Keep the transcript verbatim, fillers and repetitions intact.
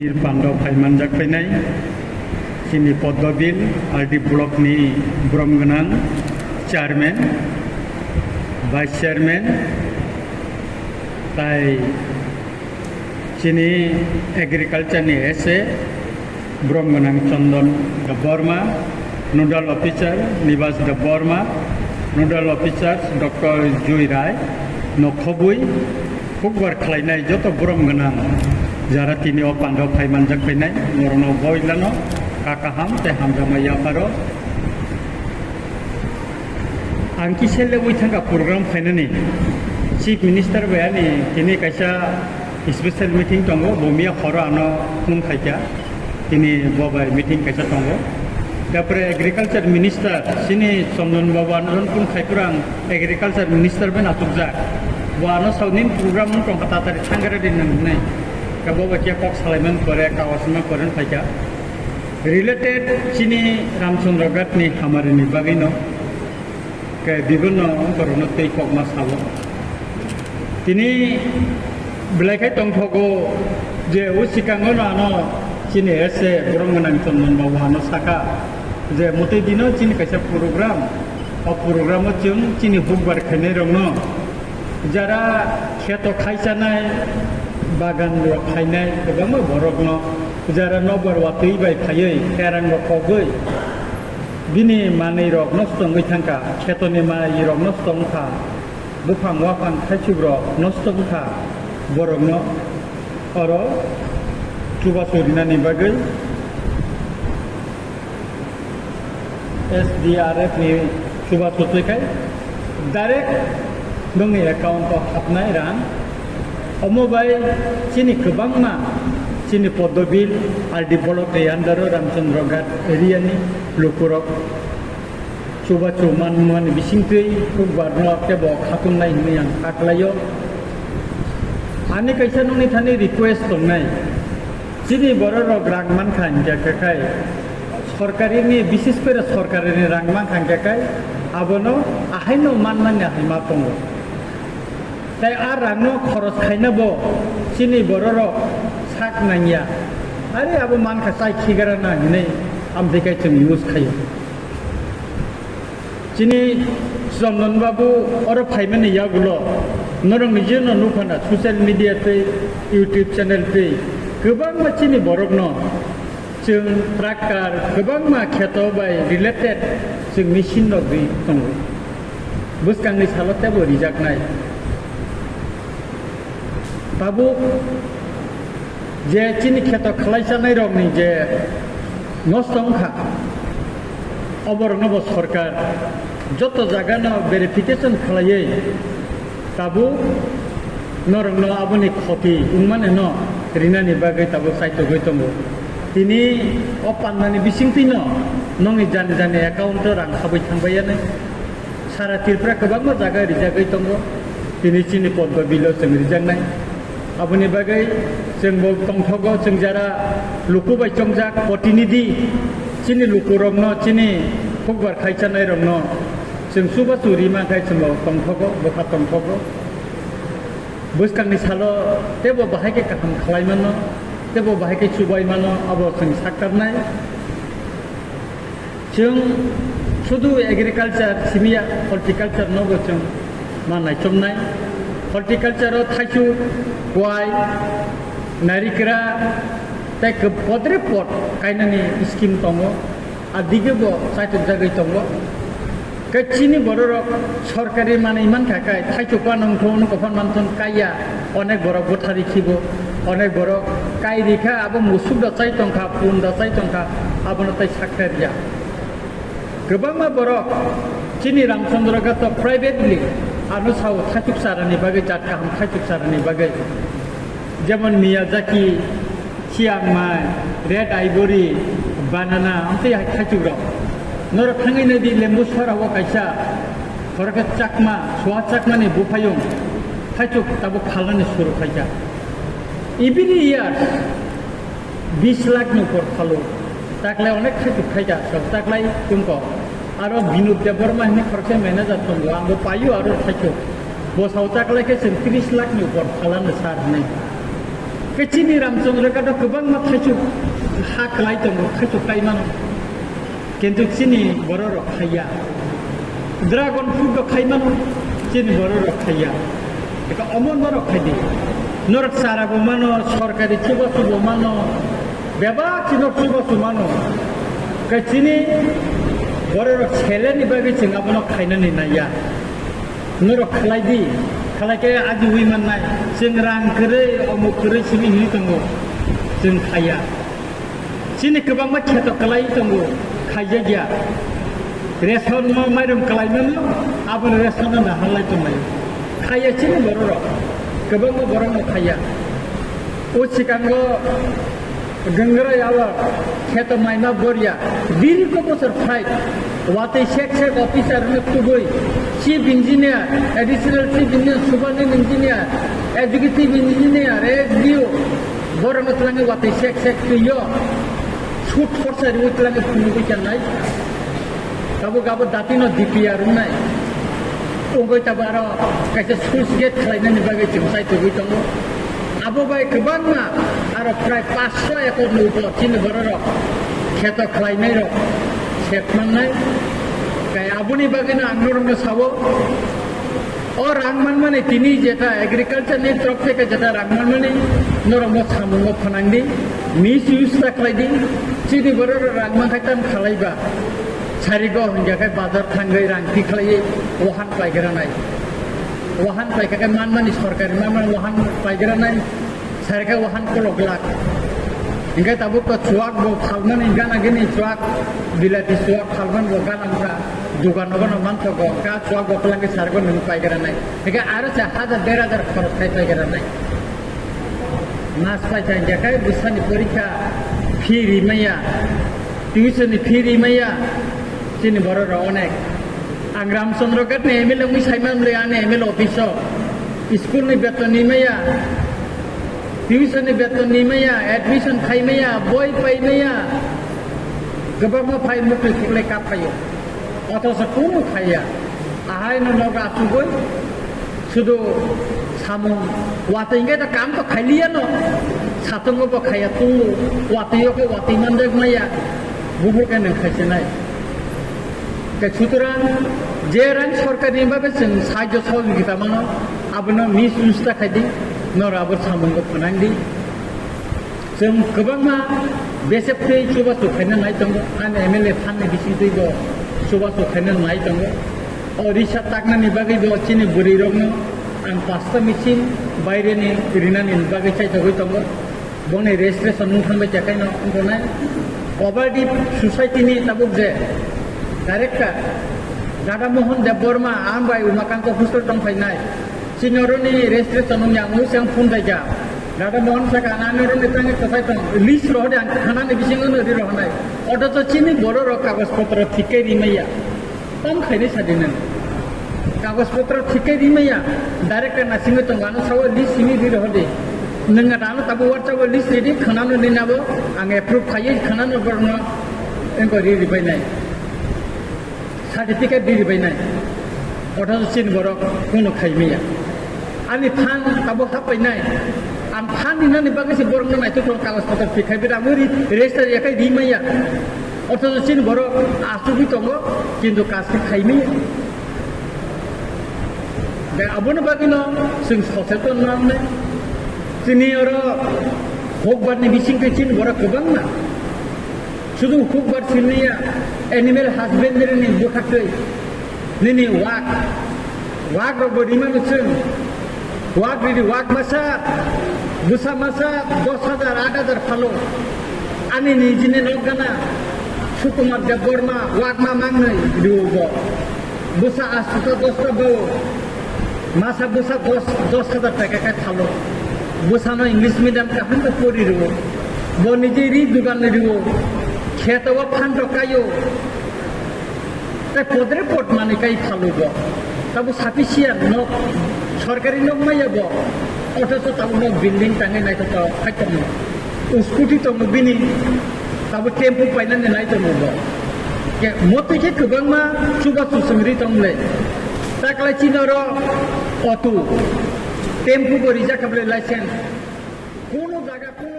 Nirpando phaimanjak phainai chini Poddobil R D block ni brom gwnang chairman, vice chairman, tai chini agriculture ni S A brom gwnang Chandan Debbarma, nodal officer Nibas Debbarma, nodal officers Doctor Jui Rai, nokhobwi hukbar khlainai joto brom gwnang jara tini o pandao phaimanjak phainai, norokno boilano kha kaham tei hamjakma yapharo. Ang kisa le ui thangkha program phainani, Chief Minister bai ani tini kaisa special meeting tongo, bo miya horo ano phone khaikha, tini bo bai meeting kaisa tongo. Tapore Agriculture Minister chini Chandan Babu ano phone khaipura ang Agriculture Minister bai achukjak, bo ano sauni program wng tongkha tatari thangre di nang hinwi, khe bo bai khe kok salaimani pore kawas ma pore phaikha. Related chini Ramchandra Ghat ni hamari ni bagwi no khe bibinno borokno tei kokma sabo. Tini belai khe tongthogo je o sikango no ano chini S A brom gwnang Chandan Babu ano saka je motwi dino chini kaisa program, o program o chwng chini hukbar khainai rokno jara kheto khaisanai, bagan rok khainai kwbangma borokno jara nokbar watwi bai phaiwi kherang rok kogwi bini manwi rok nosto wngwi thangkha, khetoni manwi rok nosto wngkha, buphang waphang thaichuk rok nosto wngkha, borokno oro chubachu rinani bagwi S D R F ni chubachu twi khai direct nokni account o hapnai rang. Omo bai chini kwbangma chini Poddobil R D block ni under o Ramchandra Ghat area ni lukurok chubachu manmani bisingtwi hukbar no tebo khatungnai hinwi ang kha khlaio. Ani kaisa nokni thani request tongnai, chini bororok rang mankha hinkhe khe khai sorkarini, bises kore sorkarini rang mankha hinkhe khai abono ahaino manmani ahai ma tongo. Tai a rangno khoros khaina bo chini bororok sak nangya. Are abo mankha chai khigra na hinwi amtwi kai chwng use khaio. Chini Chandan Babu oro phaimani yagulo norok ni jeno nukhana social media tei YouTube channel tei kwbangma chini borokno chwng tractor kwbangma kheto bai related chwng machine rok ri tongo. Bwskangni salo teibo rijaknai. Tabuk je chini kheto khlai chanai rokni je nosto wngkha, oborokno bo sorkar joto jagano verification khlaiwi tabuk norokno aboni khoti wngmani no rinani bagwi tabuk chaitogwi tongo. Tini o pandani bisingtwino nokni jani jani account o rang habwi thangbai yani. Sara Tripura kwbangma jaga rijagwi tongo, tini chini Poddo Bill o chwng rijaknai. Aboni bagwi chwng bo tongthogo, chwng jara luku bai chongjak protinidhi, chini lukurokno, chini hukbar khaichanai rokno chwng chubachu rima khai chwng bo tongthogo, bwkha tongthogo. Bwskangni salo teibo bahai khe kaham khlai mano, teibo bahai khe chubai mano, abo chwng saktarnai. Chwng sudu agriculture simiya, horticulture nogo chwng ma naichomnai. Horticulture o thaichuk, kwai, narikra tei kw-, podre pod kainani scheme tongo. A dige bo chaitok jagwi tongo. Khe chini bororok sorkari manwi mankha khe thaichuk uanong thung, uanong kophon manthun kaiya, onek borok bwthari khibo, onek borok kai rikha, abo musuk da chai tongkha, pun da chai tongkha, abono tai sakta riya. Kwbangma borok chini Ramchandra Ghat o privately ano sao thaichuk charani bagwi, jat kaham thaichuk charani bagwi. Jemon Miyazaki, Chiang Mai, Red Ivory, banana, amtwi hai thaichuk rok. Norok thangwi naidi Lembuswara o kaisa, khoroksa Chakma, Suha Chakmani buphayung, thaichuk tabuk phalnani suru khaikha. Every year, bis lakh ni upor phalo. Taklai onek thaichuk khaikha, so taklai tungko. Aro Binod Debbarma hinwi khoroksa manager tongo, ang bo paio aro thaichuk. Bo sao taklai khe chwng tris lakh ni upor phalano sir hinwi. Khe chini Ramchandra Ghat o kwbangma thaichuk ha khlai tongo, thaichuk khai mano. Kintu chini borok rok khaiya. Dragon fruit rok khai mano, chini borok rok khaiya. Eka omo norok khai di. Norok chara bo mano, sorkari chubachu bo mano. Bebak chini chubachu mano. Khe chini borok rok seleni bagwi chwng abono khainani naiya. Norok khlai di, khlai khe ajiwi mannai. Chwng rang kwrwi, omuk kwrwi simi hinwi tongo. Chwng khaiya. Chini kwbangma kheto kwlai tongo, khaijakya. Ration no mairum kwlai mano, aboni ration no naharlai tongnai. Khaiya chini borok rok, kwbangma borok no khaiya. O sikango Gangrai abo kheto maima boria, dirgo bosor phai, watwi sek sek officer no tubui, chief engineer, additional chief engineer, superintendent engineer, executive engineer, S D O, borokno twlangwi watwi sek sek twiyo, sut khorsa riwi twlangwi phunugwi chanai. Tabuk abo datino D P R wngnai. Wngwi tabuk aro kaisa sluice gate khlainani bagwi chwng chai tugwi tongo. Abo bai kwbangma aro prai paanch sho ekor ni upor chini borok rok kheto khlainai rok sep mannai. Kai aboni bagwino ang norokno sao, o rang manmani tini jeta agriculture ni torop theke jeta rang manmani norokno samungo phanang di, misuse ta khlai di, chini borok rok rang mankhai tam khalai ba. Sarigo hingkha khe bazar thangwi rang tikhlaiwi wahan paigranai. Wahan paikha khe manmani sorkari manmani wahan paigranai. Sarikha wahan kolok glak. Hingkhe tabuk to chuak bo phalmani gana gini chuak, bilati chuak phalman bo gana wngkha. Dugan nogo no manthogo, ka chuak bo kwlangkhe sarigo nung paigranai. Hingkhe aro se hajar der hajar khorok khai paigranai. Mas paikha hingkhe kai bwsani porikha fee rimaya, tuition ni fee rimaya, chini borok rok onek. Ang Ramchandra Ghat ni M L A wngwi saimani ani M L A office o school ni beton rimaya, tuition ni beton rimaya, admission khaimaya, boi paimaya, kwbangma phai mukli suklai kap phaio. Othocho kunu khaiya. Ahai no nogo achugwi sudu samung watwi hingkhe to kam to khailiya no. Satungo bo khaiya tungo. Watwi o khe watwi manjak maya. Buphur khe nang khaisinai. Tei sutorang je rang sorkarni bagwi chwng sahajyo sohojogita mano, abono misuse ta khai di, norok abo samungo phanang di. Chwng kwbangma besep twi chubachu khaina nai tongo, ani M L A thanni bisingtwi bo chubachu khaina nai tongo. O risa taknani bagwi bo chini bwrwirokno ang pasta machine baireni rinani bagwi chaithogwi tongo. Boni registration wng thangbai khe kaino wngkha nai. Cooperative society ni tabuk je director Radha Mohan Debbarma ang bai Umakanta hostel tong phainai. Chini oroni registration wngya ang usang phone bai kha. Radha Mohan saka nani oroni tangwi kwsai tong list rohode ang khanani bisingo no ri rohonai. Othocho chini borok rok kagoj potro thik khe rimaya. Tam khainai sadi nang. Kagoj potro thik khe rimaya, director nasingwi tongo, ano sawi list simi ri rohodi. Nwng ano tabo WhatsApp o list ridi, khwnano ninabo ang approve khaiwi khwnano borokno engko ri ribainai. Certificate ri ribainai. Othocho chini borok kunu khaimaya. Ani phan tabo haphainai. Ang phan rinani bagwi se borokno naitugkha kagoj potro thik khai bida wngwi register yakhai rimaya. Othocho chini borok achugwi tongo, kintu kaske khaimaya. Bai aboni bagwino chwng soseton nangnai. Chini oro hukbarni bisingtwi chini borok kwbangma. Sudu hukbar siniya animal husbandry ni bwkhaktwi. Nini wak, wak rok bo rimani chwng. Wak ridi, wak masa, bwsa masa dos hajar, aat hajar phalo. Ani nijini nok gana, Sukumar Debbarma, wak ma mangnwi riwo bo. Bwsa asto ta dos ta bo. Masa bwsa dos, dos hajar taka khe phalo. Bwsano English medium kaham ta pori riwo. Bo niji ri dugan riwo. Kheto o phan rok kayo. Tei podre pod manwi kai phalugo. Tabuk sufficient nok, sorkari nok maya bo. Othocho tabuk nok building tangwi naithotok khai tongo. Scooty tongo bini, tabuk tempo painani nai tongo bo. Ke motwi khe kwbangma chubachu chwngri tongle. Taklai chini oro auto, tempo bo rijak kha bwle license. Kuno jaga, kuno